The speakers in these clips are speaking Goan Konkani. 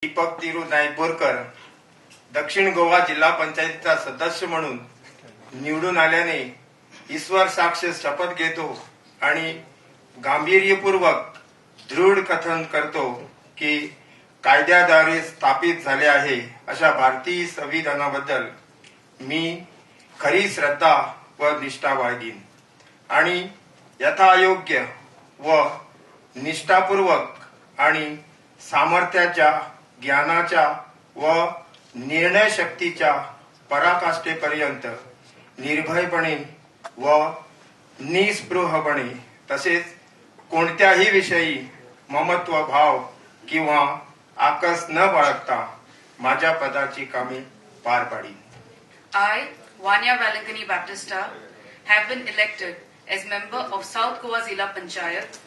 दीपक तिरू नाईक बोरकर दक्षिण गोवा जिल्हा पंचायतीचा सदस्य म्हणून निवडून आल्याने ईश्वर साक्ष शपथ घेतो आणि गांभीर्यपूर्वक दृढ कथन करतो की कायद्याद्वारे स्थापित झाले आहे अशा भारतीय संविधानाबद्दल मी खरी श्रद्धा व निष्ठा बाळगीन आणि यथायोग्य व निष्ठापूर्वक आणि सामर्थ्याच्या, ज्ञानाच्या व निर्णय शक्तीच्या पराकाष्ठेपर्यंत निर्भयपणे व निस्पृहपणे तसेच कोणत्याही विषयी ममत्व भाव किंवा आकस न बाळगता माझ्या पदाची कामे पार पाडीन. I, Vanya Valenkani Baptista, have been elected as member of South Goa Zilla Panchayat,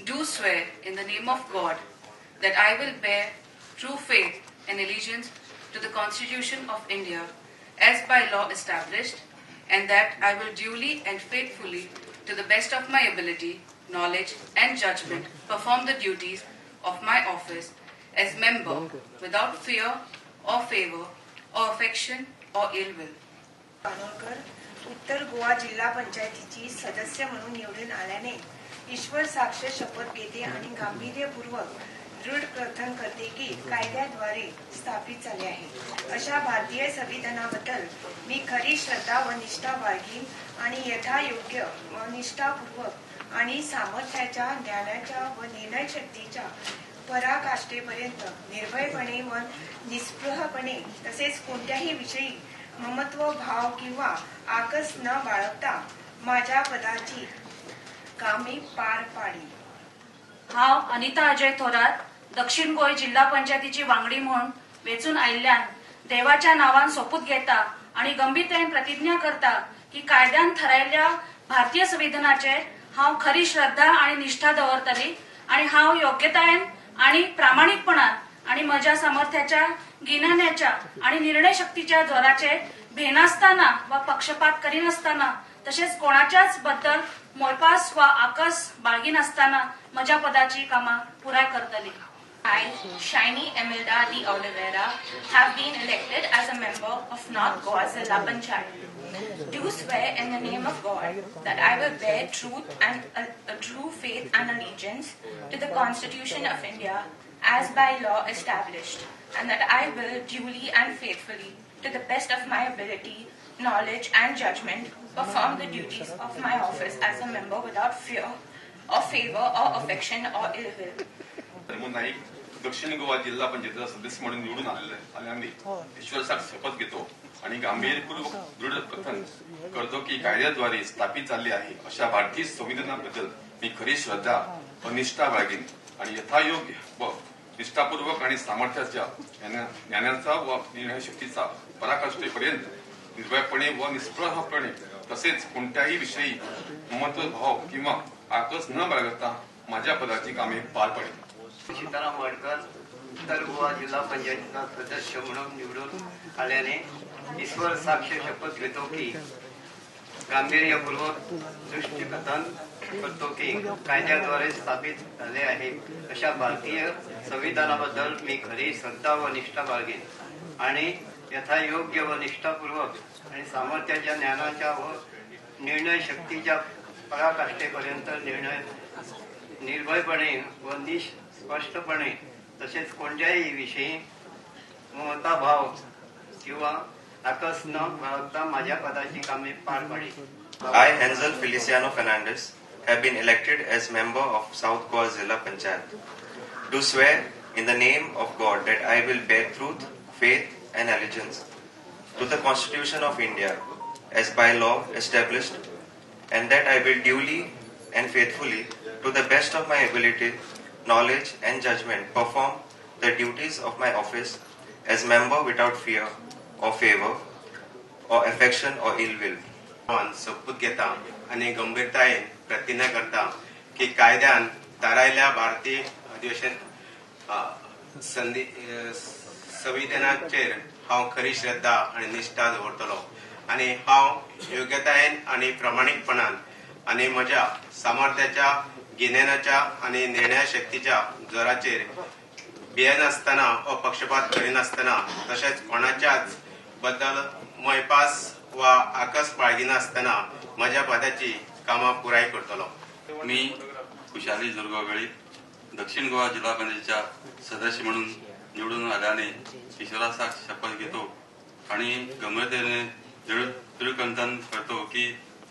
do swear in the name of God that I will bear true faith and allegiance to the Constitution of India as by law established, and that I will duly and faithfully, to the best of my ability, knowledge, and judgment, perform the duties of my office as member without fear or favor or affection or ill will. Banodkar उत्तर गोवा जिल्हा पंचायतीची सदस्य म्हणून निवडून आल्याने ईश्वर साक्ष शपथ घेते आणि गांभीर्यपूर्वक दृढ कथन करते की कायद्याद्वारे स्थापित झाले आहे अशा भारतीय संविधानाबद्दल मी खरी श्रद्धा व निष्ठा बाळगीन आणि यथायोग्य व निष्ठापूर्वक आणि सामर्थ्याच्या, ज्ञानाच्या व निर्णय शक्तीच्या पराकाष्ठेपर्यंत निर्भयपणे व निस्पृहपणे तसेच कोणत्याही विषयी ममत्व भाव किंवा आकस न बाळगता माझ्या पदाची कामे पार पाडीन. हांव अनिता अजय थोरात दक्षिण गोंय जिल्हा पंचायतीची वांगडी म्हूण वेंचून आयिल्ल्यान देवाच्या नांवान सोपूत घेता आणि गंभीरतायेन प्रतिज्ञा करता की कायद्यान थारायल्ल्या भारतीय संविधानाचेर हांव खरी श्रद्धा आणि निष्ठा दवरतली आणि हांव योग्यतायेन आणि प्रामाणीकपणान आणि म्हज्या सामर्थ्याच्या, गिन्यानाच्या आणि निर्णय शक्तीच्या जोराचेर भिनासतना वा पक्षपात करिनासतना तशेंच कोणाच्याच बद्दल मोयपास वा आकस बाळगिनासतना म्हज्या पदाची कामां पुराय करतली. I, Shiny Emilda de Oliveira, have been elected as a member of North Goa Zilla Panchayat. Do swear in the name of God that I will bear truth and a true faith and allegiance to the Constitution of India as by law established, and that I will duly and faithfully, to the best of my ability, knowledge, and judgment, perform the duties of my office as a member without fear or favor or affection or ill will. Dharmu Naik दक्षिण गोवा जिल्हा पंचायतीचा सदस्य म्हणून निवडून आलेले आल्याने ईश्वर साक्ष शपथ घेतो आणि गांभीर्यपूर्वक दृढ कथन करतो की कायद्याद्वारे स्थापित झाले आहे अशा भारतीय संविधानाबद्दल मी खरी श्रद्धा व निष्ठा बाळगीन आणि यथायोग्य व निष्ठापूर्वक आणि सामर्थ्याच्या, ज्ञानाचा व निर्णय शक्तीचा पराकाष्ठेपर्यंत निर्भयपणे व निस्पृहपणे तसेच कोणत्याही विषयी ममत्व भाव किंवा आकस न बाळगता माझ्या पदाची कामे पार पाडेन. सीताराम वाडकर उत्तर गोवा जिल्हा पंचायतीचा सदस्य म्हणून निवडून आल्याने ईश्वर साक्ष शपथ घेतो की गांभीर्यपूर्वक दृढकथन करतो की कायद्याद्वारे स्थापित झाले आहे अशा भारतीय संविधानाबद्दल मी खरी श्रद्धा व निष्ठा बाळगेन आणि यथायोग्य व निष्ठापूर्वक आणि सामर्थ्याच्या, ज्ञानाच्या व निर्णय शक्तीच्या पराकाष्ठेपर्यंत निर्णय निर्भयपणे व निस्पृहपणे तसेच कोणत्याही विषयी ममताभाव किंवा आकस न बाळगता माझ्या पदाची कामे पार पाडीन. I, Hansel Feliciano Fernandez, have been elected as member of South Goa Zilla Panchayat. Do swear in the name of God that I will bear truth, faith, and allegiance to the Constitution of India as by law established, and that I will duly and faithfully, to the best of my ability, knowledge, and judgment, perform the duties of my office as member without fear or favor or affection or ill will. नांवान सोपूत घेता आनी गंभीरतायेन प्रतिज्ञा करता की कायद्यान थारायल्ल्या भारतीय अधिवेशन संधी संविधानाचेर हांव खरी श्रद्धा आनी निष्ठा दवरतलो आनी हांव योग्यतायेन आनी प्रामाणीकपणान आनी म्हज्या सामर्थ्याच्या, गिन्यानाच्या आनी निर्णय शक्तीच्या जोराचेर भियेनासतना वा पक्षपात करिनासतना तशेंच कोणाच्याच बद्दल मोयपास वा आकस बाळगिनासतना म्हज्या पदाची कामां पुराय करतलो. मी खुशाली दुर्गा वेळीप दक्षिण गोवा जिल्हा पंचायतीच्या सदस्य म्हणून निवडून आल्याने ईश्वरासाक्ष शपथ घेतो आणि गंभीरतेने दृढकंतन करतो की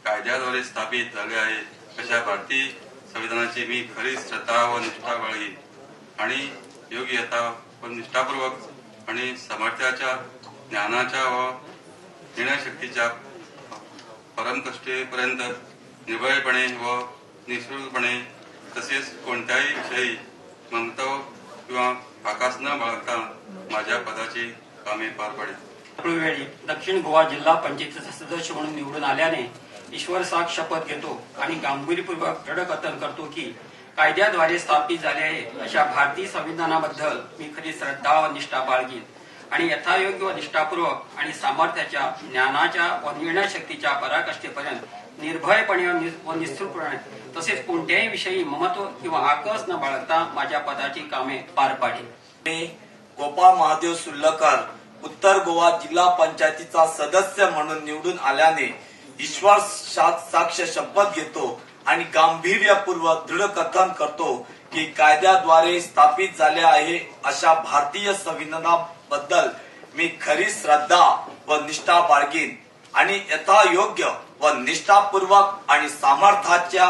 कायद्याद्वारे स्थापित झाले आहे अशा भारतीय संविधानाची मी खरी श्रद्धा व निष्ठा बाळगीन आणि योग्यता व निष्ठापूर्वक आणि सामर्थ्याच्या ज्ञानाच्या व निर्णयशक्तीच्या परमकष्टेपर्यंत निर्भयपणे व निःशुल्कपणे तसेच कोणत्याही विषयी ममता किंवा आकाश न बाळगता माझ्या पदाची कामे पार पाडेल. वेळी दक्षिण गोवा जिल्हा पंचायतीचा सदस्य म्हणून निवडून आल्याने ईश्वर साक्ष शपथ घेतो आणि गांभीर्यपूर्वक दृढ कथन करतो की कायद्याद्वारे स्थापित झाले आहे अशा भारतीय संविधानाबद्दल मी खरी श्रद्धा व निष्ठा बाळगीन आणि यथायोग्य व निष्ठापूर्वक आणि सामर्थ्याच्या ज्ञानाच्या व निर्णयशक्तीच्या पराकाष्ठेपर्यंत निर्भयपणे व निःशुल्कपणे तसेच कोणत्याही विषयी ममत्व किंवा आकस न बाळगता माझ्या पदाची कामे पार पाडेल. मी गोपाळ महादेव सुर्लकर उत्तर गोवा जिल्हा पंचायतीचा सदस्य म्हणून निवडून आल्याने ईश्वर साक्ष शपथ घेतो आणि गांभीर्यपूर्वक दृढ कथन करतो की कायद्याद्वारे स्थापित झाले आहे अशा भारतीय संविधानाबद्दल मी खरी श्रद्धा व निष्ठा बाळगीन आणि यथायोग्य व निष्ठापूर्वक आणि सामर्थ्याच्या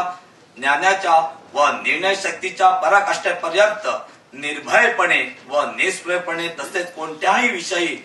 ज्ञानाच्या व निर्णयशक्तीच्या पराकाष्ठेपर्यंत निर्भयपणे व निस्पृहपणे तसेच कोणत्याही विषयी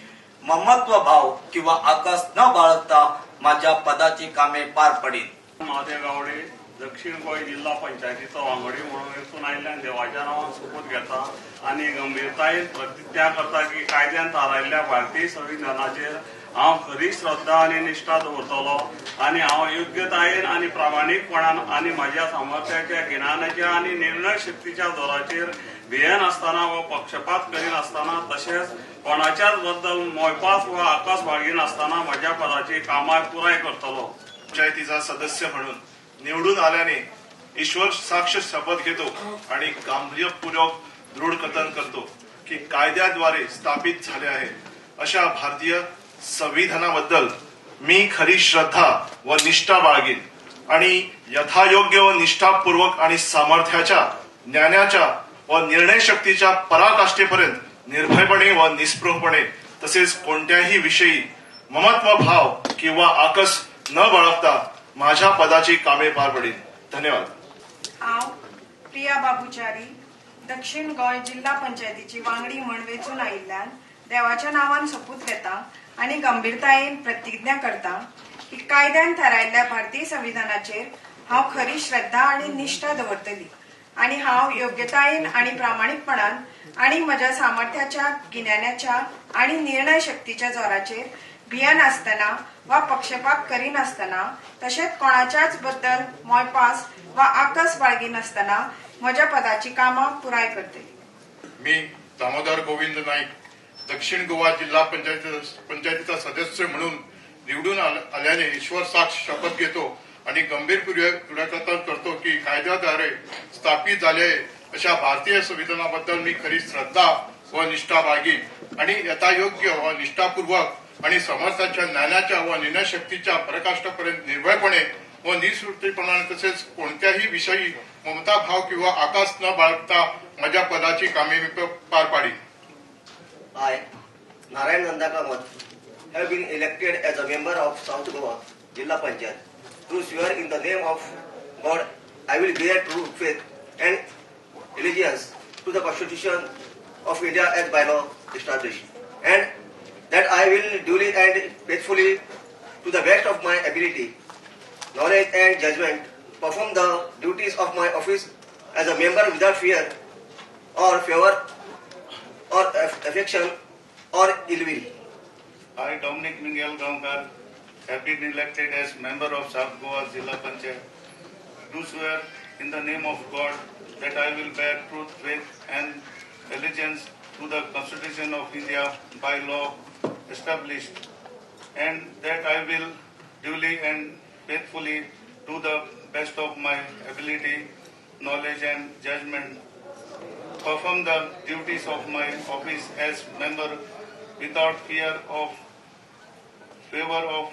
ममत्व भाव किंवा आकस न बाळगता माझ्या पदाची कामे पार पडीन. महादेव गावडे दक्षिण गोंय जिल्हा पंचायतीचो वांगडी म्हणून वेंचून आयिल्ल्यान देवाच्या नांवान सोपूत घेता आनी गंभीरतायेन प्रतिज्ञा करता की कायद्यान थारायिल्ल्या भारतीय संविधानाचेर हांव खरी श्रद्धा आनी निष्ठा दवरतलो आनी हांव योग्यतायेन आनी प्रामाणीकपणान आनी म्हज्या सामर्थ्याच्या गिन्यानाच्या आनी निर्णय शक्तीच्या जोराचेर भियेनासतना वा पक्षपात करिनासतना तशेंच कोणाच्याच बद्दल मोयपास वा आकास बाळगिनासतना म्हज्या पदाची कामां पुराय करतलो. पंचायतीचा सदस्य म्हणून निवडून आल्याने ईश्वर साक्ष शपथ घेतो आणि गांभीर्यपूर्वक दृढ कथन करतो की कायद्याद्वारे स्थापित झाले आहे अशा भारतीय संविधानाबद्दल मी खरी श्रद्धा व निष्ठा बाळगीन आणि यथायोग्य व निष्ठापूर्वक आणि सामर्थ्याच्या ज्ञानाच्या व निर्णयशक्तीच्या पराकाष्ठेपर्यंत निर्भयपणे व निस्पृहपणे तसेच कोणत्याही विषयी ममत्व भाव किंवा आकस न बाळगता माझ्या पदाची कामे पार पडीन. धन्यवाद. हांव प्रिया बाबूचारी दक्षिण गोंय जिल्हा पंचायतीची वांगडी म्हण वेंचून आयिल्ल्यान देवाच्या नांवान सोपूत घेता आनी गंभीरतायेन प्रतिज्ञा करता की कायद्यान थारायिल्ल्या भारतीय संविधानाचेर हांव खरी श्रद्धा आनी निष्ठा दवरतली आनी हांव योग्यतायेन आनी प्रामाणीकपणान आनी म्हज्या सामर्थ्याच्या गिन्यानाच्या आनी निर्णय शक्तीच्या जोराचेर भियेनासतना वा पक्षपात करिनासतना तशेंच कोणाच्याच बद्दल मोयपास वा आकस बाळगिनासतना म्हज्या पदाची कामां पुराय करतली. मी दामोदर गोविंद नाईक दक्षिण गोवा जिल्हा पंचायतीचा सदस्य म्हणून निवडून आल्याने ईश्वर साक्ष शपथ घेतो आणि गंभीर पुराकथन करतो की कायद्याद्वारे स्थापित झाले अशा भारतीय संविधानाबद्दल मी खरी श्रद्धा व निष्ठा बाळगीन आणि यथायोग्य व निष्ठापूर्वक आणि समर्थाच्या ज्ञानाच्या व निर्णयशक्तीच्या पराकाष्ठापर्यंत निर्भयपणे व निस्पृहपणाने तसेच कोणत्याही विषयी ममताभाव किंवा आकाश न बाळगता माझ्या पदाची कामे मी पार पाडीन. I, Narayan Nanda Kamath, have been elected as a member of South Goa Jilla Panchayat. To swear in the name of God, I will bear true faith and allegiance to the Constitution of India as by law established, and that I will duly and faithfully, to the best of my ability, knowledge and judgment, perform the duties of my office as a member without fear or favor or affection or ill will. I, Dominic Miguel Gaonkar, have been elected as member of South Goa Zilla Panchayat. Do swear in the name of God that I will bear truth, faith and allegiance to the Constitution of India by law established, and that I will duly and faithfully, to the best of my ability, knowledge and judgment, perform the duties of my office as member without fear of favor of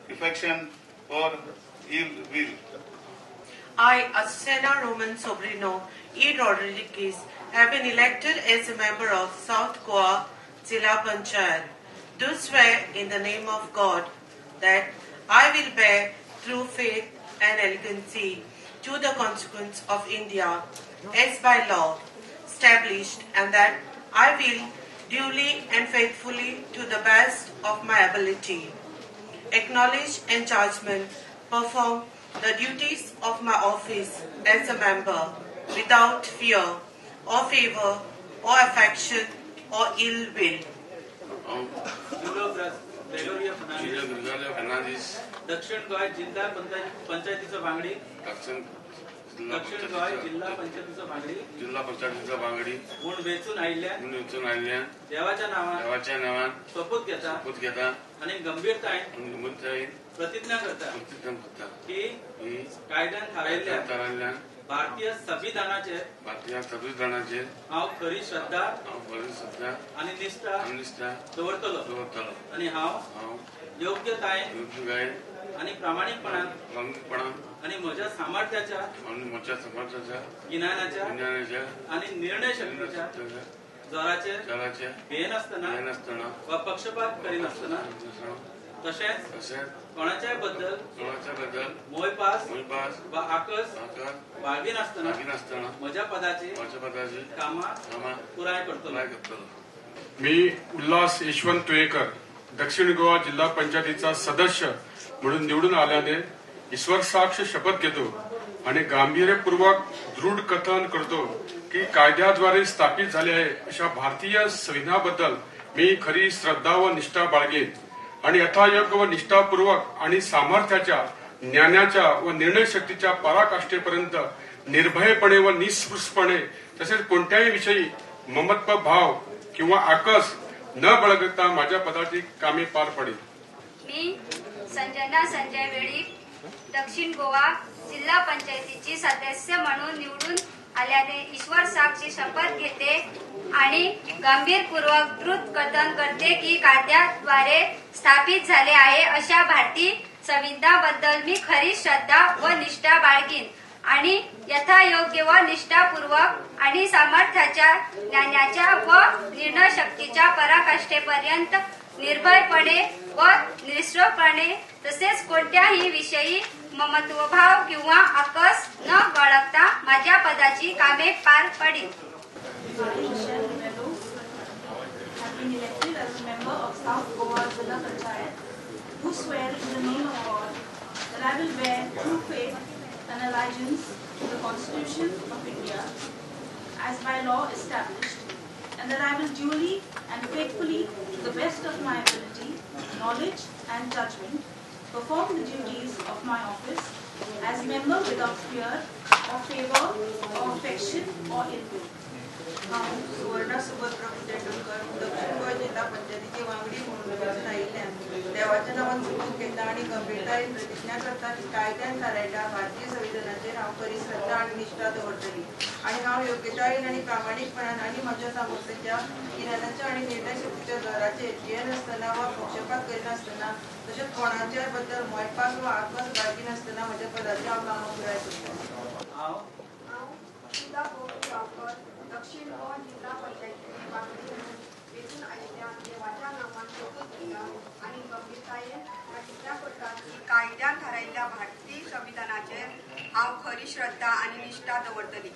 affection or ill will. I, Azucena Roman Sobrino E. Rodriguez, have been elected as a member of South Goa Zilla Panchayat. Do swear in the name of God that I will bear true faith and allegiance to the consequence of India as by law established, and that I will duly and faithfully, to the best of my ability, acknowledge and judgment, perform the duties of my office as a member without fear or favor or affection or ill will. दक्षिण गोंय जिल्हा पंचायतीचो वांगडी दक्षिण गोंय जिल्हा पंचायतीचो वांगडी जिल्हा पंचायतीचो वांगडी म्हूण वेंचून आयिल्ल्यान देवाच्या नांवान सोपूत घेता आनी गंभीरतायेन प्रतिज्ञा करता की कायद्यान थारायिल्ल्या भारतीय संविधानाचेर हांव खरी श्रद्धा आनी निष्ठा दवरतलो आनी हांव योग्यतायेन आनी प्रामाणीकपणान आनी म्हज्या सामर्थ्याच्या गिन्यानाच्या आनी निर्णय शक्तीच्या जोराचेर भियेनासतना वा पक्षपात करिनासतना तशेंच कोणाच्याय बद्दल मोयपास वा आकस बाळगिनासतना म्हज्या पदाची कामां पुराय करतलो. मी उल्हास यशवंत तुयेकर दक्षिण गोवा जिल्हा पंचायतीचा सदस्य म्हणून निवडून आल्याने ईश्वर साक्ष शपथ घेतो आणि गांभीर्यपूर्वक दृढ कथन करतो की कायद्याद्वारे स्थापित झाले आहे अशा भारतीय संविधानाबद्दल मी खरी श्रद्धा व निष्ठा बाळगेन आणि यथायोग्य व निष्ठापूर्वक आणि सामर्थ्याच्या ज्ञानाच्या व निर्णय शक्तीच्या पराकाष्ठेपर्यंत निर्भयपणे व निस्पृशपणे तसेच कोणत्याही विषयी ममत्व भाव किंवा आकस न बाळगता माझ्या पदाची कामे पार पडेल. मी संजना संजय वेळीप दक्षिण गोवा जिल्हा पंचायतीची सदस्य म्हणून निवडून आल्याने ईश्वर साक्षी शपथ घेते आणि गंभीरपूर्वक द्रुत कथन करते की कायद्याद्वारे स्थापित झाले आहे अशा भारतीय संविधानाबद्दल मी खरी श्रद्धा व निष्ठा बाळगीन आणि यथायोग्य व निष्ठापूर्वक आणि सामर्थ्याच्या ज्ञानाच्या व निर्णय शक्तीच्या पराकाष्ठेपर्यंत निर्भयपणे व निस्पृहपणे तसेच कोणत्याही विषयी ममत्वभाव किंवा आकस न बाळगता माझ्या पदाची कामे पार पडेल. And allegiance to the Constitution of India as by law established, and that I will duly and faithfully, to the best of my ability, knowledge and judgment, perform the duties of my office as member without fear or favor or affection or ill will. हांव सुवर्णा सुबोध प्रभू तेंडुलकर दक्षिण गोंय जिल्हा पंचायतीची वांगडी म्हणून वेंचून आयिल्ल्यान देवाच्या नांवान सोपूत घेता आनी गंभीरतायेन प्रतिज्ञा करता की कायद्यान थारायल्ल्या भारतीय संविधानाचेर हांव खरी श्रद्धा आनी निष्ठा दवरतली आनी हांव योग्यतायेन आनी प्रामाणीकपणान आनी म्हज्या सामर्थ्याच्या गिन्यानाच्या आनी निर्णय शक्तीच्या जोराचेर भियेनासतना वा पक्षपात करिनासतना तशेंच कोणाच्याय बद्दल मोयपास वा आकस बाळगिनासतना म्हज्या पदाची हांव कामां पुराय करतलें. हांव दक्षिण गोवा जिल्हा पंचायतीची वांगडी म्हणून वेंचून आयिल्ल्यान देवाच्या नांवान सोपूत घेता आनी गंभीरतायेन प्रतिज्ञा करता की कायद्यान थारायिल्ल्या भारतीय संविधानाचेर हांव खरी श्रद्धा आनी निष्ठा दवरतली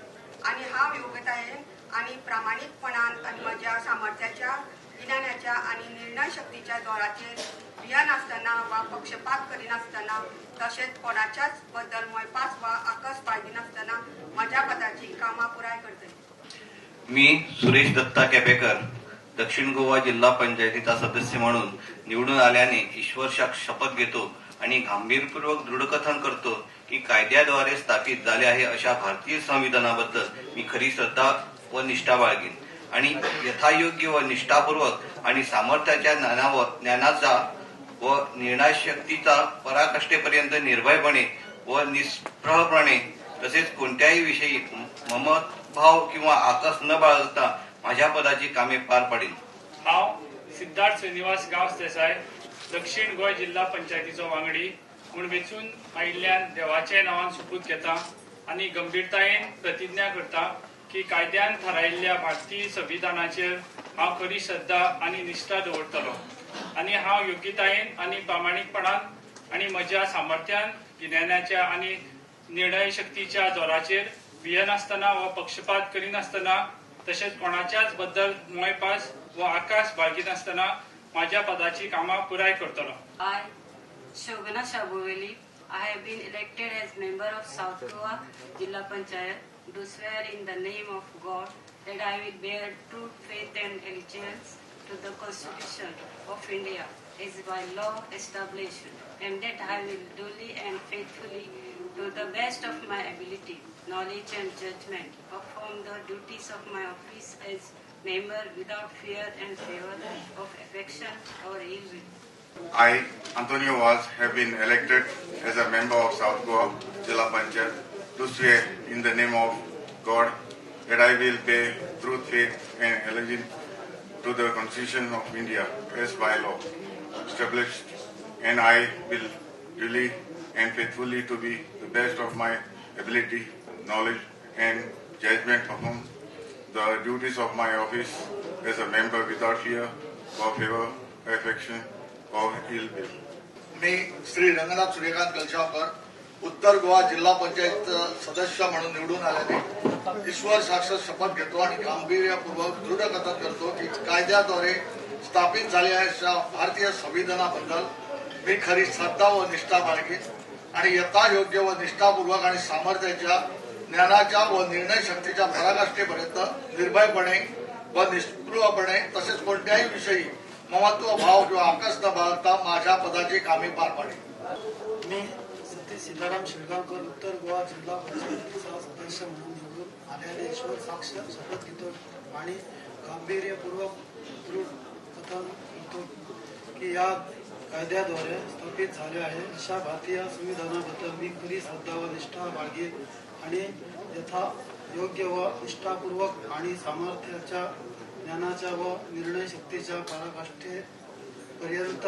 आनी हांव योग्यतायेन आनी प्रामाणीकपणान आनी म्हज्या सामर्थ्याच्या गिन्यानाच्या आनी निर्णय शक्तीच्या जोराचेर भियेनासतना वा पक्षपात करिनासतना तशेंच कोणाच्याच बद्दल मोयपास वा आकस बाळगिनासतना म्हज्या पदाची कामां पुराय करतली. मी सुरेश दत्ता केपेकर दक्षिण गोवा जिल्हा पंचायतीचा सदस्य म्हणून निवडून आल्याने ईश्वर शपथ घेतो आणि गांभीर्यपूर्वक दृढकथन करतो की कायद्याद्वारे स्थापित झाले आहे अशा भारतीय संविधानाबद्दल मी खरी श्रद्धा व निष्ठा बाळगीन आणि यथायोग्य व निष्ठापूर्वक आणि सामर्थ्याच्या ज्ञानाचा व निर्णयशक्तीचा पराकाष्ठेपर्यंत निर्भयपणे व निस्पृहपणे तसेच कोणत्याही विषयी ममत्व भाव किंवा आकस न बाळगता माझ्या पदाची कामे पार पाडीन. हांव सिद्धार्थ श्रीनिवास गांवस देसाय, दक्षिण गोंय जिल्हा पंचायतीचो वांगडी म्हूण वेंचून आयिल्ल्यान देवाच्या नांवान सोपूत घेता आनी गंभीरतायेन प्रतिज्ञा करता की कायद्यान थारायिल्ल्या भारतीय संविधानाचेर हांव खरी श्रद्धा आनी निष्ठा दवरतलो आनी हांव योग्यतायेन आनी प्रामाणीकपणान आनी म्हज्या सामर्थ्यान, गिन्यानाच्या आनी निर्णय शक्तीच्या जोराचेर भियेनासतना वा पक्षपात करिनासतना तशेंच कोणाच्याच बद्दल मोयपास वा आकाश बाळगिनासतना माझ्या पदाची कामां पुराय करतलो. I, Shobhana Shabuveli, I have been elected as member of South Goa Jilla Panchayat. Do swear in the name of God that I will bear true faith and allegiance to the Constitution of India as by law established, and that I will duly and faithfully, to the best of my ability, knowledge and judgment, perform the duties of my office as member without fear and favor of affection or ill will. I, Antonio Vaz, have been elected as a member of South Goa Jilla Panchayat to swear in the name of God that I will bear true faith and allegiance to the Constitution of India as by law established, and I will duly and faithfully, to be the best of my ability, knowledge and judgment, perform the duties of my office as a member without fear or favor, affection or ill will. मी श्री रंगनाथ सूर्यकांत कलशावकर, उत्तर गोवा जिल्हा पंचायत सदस्य म्हणून निवडून आल्याने ईश्वर साक्ष शपथ घेतो आणि गांभीर्यपूर्वक दृढ कथन करतो की कायद्याद्वारे स्थापित झालेल्या भारतीय संविधानाबद्दल मी खरी श्रद्धा व निष्ठा बाळगीन आणि यथायोग्य व निष्ठापूर्वक आणि सामर्थ्याच्या, ज्ञानाच्या व निर्णय शक्तीच्या पराकाष्ठेपर्यंत निर्भयपणे व निष्पृहपणे तसेच कोणत्याही विषयी ममत्व भाव किंवा आकस न बाळगता माझ्या पदाची कामे पार पाडेन. मी सतीश सीताराम शिरगावकर, उत्तर गोवा जिल्हा पंचायतीचा सदस्य म्हणून निवडून आल्याने ईश्वर साक्ष शपथ घेतो आणि गांभीर्यपूर्वक दृढ कथन करतो की या कायद्याद्वारे स्थापित झाले आहे अशा भारतीय संविधानाबद्दल मी खरी श्रद्धा व निष्ठा बाळगेन आणि यथा योग्य व निष्ठापूर्वक आणि सामर्थ्याच्या, ज्ञानाच्या व निर्णय शक्तीच्या पराकाष्ठेपर्यंत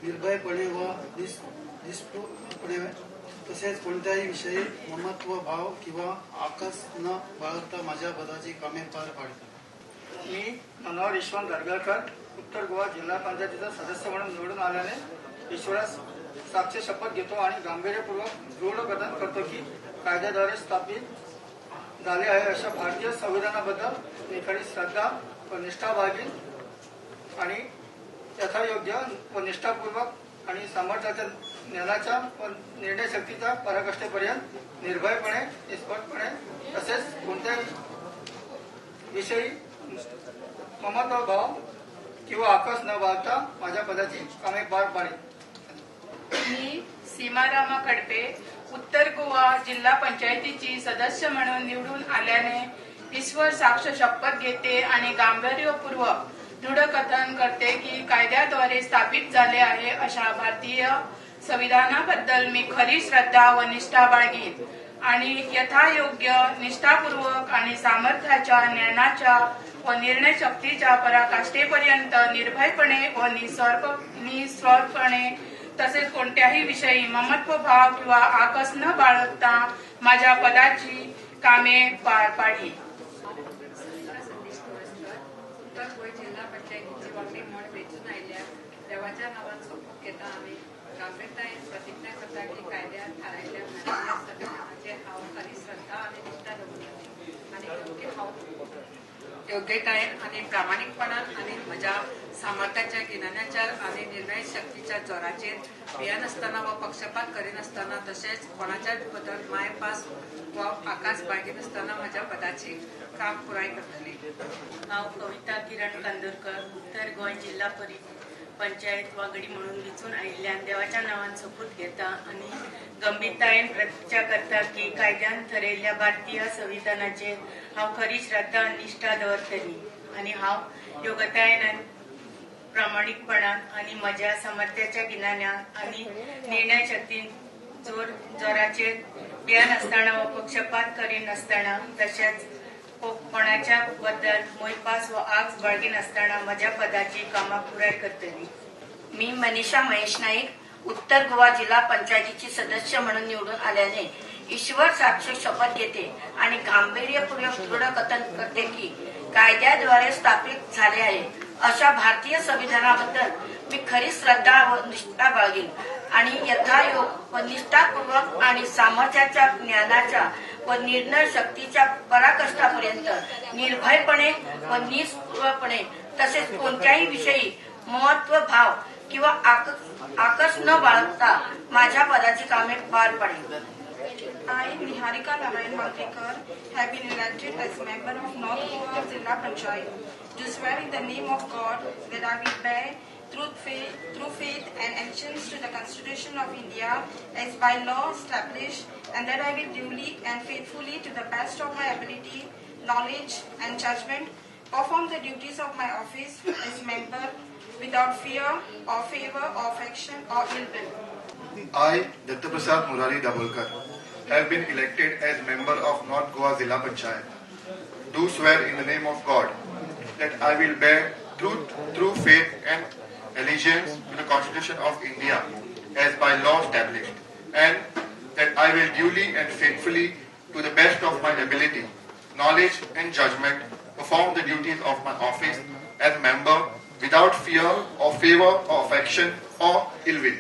निर्भयपणे व निष्पृहपणे तसेच कोणत्याही विषयी ममत्व भाव किंवा आकस न बाळगता माझ्या पदाची कामे पार पाडतो. मी मनोहर यशवंत गडगळकर, उत्तर गोवा जिल्हा पंचायतीचा सदस्य म्हणून निवडून आल्याने ईश्वरास साक्ष शपथ घेतो आणि गांभीर्यपूर्वक दृढ कथन करतो की कायद्याद्वारे स्थापित झाले आहे अशा भारतीय संविधानाबद्दल मी खरी श्रद्धा व निष्ठा बाळगीन आणि यथायोग्य व निष्ठापूर्वक आणि सामर्थ्याच्या, ज्ञानाच्या व निर्णयशक्तीच्या पराकाष्ठेपर्यंत निर्भयपणे, निष्पक्षपणे तसेच कोणत्याही विषयी ममत्व भाव किंवा आकस न बाळगता माझ्या पदाची कामे पार पाडेन. मी सीमारामा खडपे, उत्तर गोवा जिल्हा पंचायतीची सदस्य म्हणून निवडून आल्याने ईश्वर साक्ष शपथ घेते आणि गांभीर्यपूर्वक दृढ कथन करते की कायद्याद्वारे स्थापित झाले आहे अशा भारतीय संविधानाबद्दल मी खरी श्रद्धा व निष्ठा बाळगीन आणि यथायोग्य निष्ठापूर्वक आणि सामर्थ्याच्या, ज्ञानाच्या व निर्णय शक्तीच्या पराकाष्ठेपर्यंत निर्भयपणे व निस्वार्थपणे तसेच कोणत्याही विषयी ममत्व भाव किंवा आकस न बाळगता माझ्या पदाची कामे पार पाडीन. उत्तर गोंय जिल्हा पंचायतीची वांगडी म्हूण वेंचून आयिल्ल्या देवाच्या नांवान सोपूत घेता आनी गांभीरतायेन प्रतिज्ञा करता की कायद्यान थारायिल्ल्या भारतीय संविधानाचेर हांव खरी श्रद्धा आनी निष्ठा दवरतलें आनी योग्यतायेन आनी प्रामाणीकपणान आनी म्हज्या सामर्थ्याच्या, गिन्यानाच्या आनी निर्णय शक्तीच्या जोराचेर भियेनासतना वा पक्षपात करिनासतना तशेंच कोणाच्याच बद्दल मायपास वा आकाश बाळगिनासतना म्हज्या पदाची काम पुराय करतली. हांव कविता किरण कांदोरकर, उत्तर गोंय जिल्हा पंचायत वांगडी म्हणून वेंचून आयिल्ल्यान देवाच्या नांवान सोपूत घेता आनी गंभीरतायेन प्रतिज्ञा करता की कायद्यान थरयिल्ल्या भारतीय संविधानाचेर हांव खरी श्रद्धा आनी निष्ठा दवरतली आनी हांव योग्यतायेन आनी प्रामाणीकपणान आनी म्हज्या सामर्थ्याच्या गिन्यानान आनी निर्णय शक्तीन जोराचेर भियेनासतना वा पक्षपात करिनासतना तशेंच कोणाच्या बद्दल मोयपास वा आग बाळगिनासतना म्हज्या पदाची कामां पुराय करतली. मी मनीषा महेश नाईक, उत्तर गोवा जिल्हा पंचायतीची सदस्य म्हणून निवडून आल्याने ईश्वर साक्ष शपथ घेते आणि गांभीर्यपूर्वक दृढ कथन करते की कायद्याद्वारे स्थापित झाले आहे अशा भारतीय संविधानाबद्दल मी खरी श्रद्धा व निष्ठा बाळगेन आणि यथायोग व निष्ठापूर्वक आणि सामर्थ्याच्या, ज्ञानाच्या व निर्णय शक्तीच्या पराकष्टापर्यंत निर्भयपणे व निस्पृहपणे तसेच कोणत्याही विषयी महत्व भाव किंवा आकस न बाळगता माझ्या पदाची कामे पार पाडेन. I, Niharika Narayan Mandrekar, have been elected as member of North Goa Zilla Panchayat. Do swear in the name of God that I will bear true faith and allegiance to the Constitution of India as by law established, and that I will duly and faithfully, to the best of my ability, knowledge and judgment, perform the duties of my office as member without fear or favor or affection or ill will. I, Dattaprasad Murari Dabolkar, have been elected as member of North Goa Zilla Panchayat. Do swear in the name of God that I will bear true faith and allegiance to the Constitution of India as by law established, and that I will duly and faithfully, to the best of my ability, knowledge and judgment, perform the duties of my office as member without fear or favor or affection or ill will.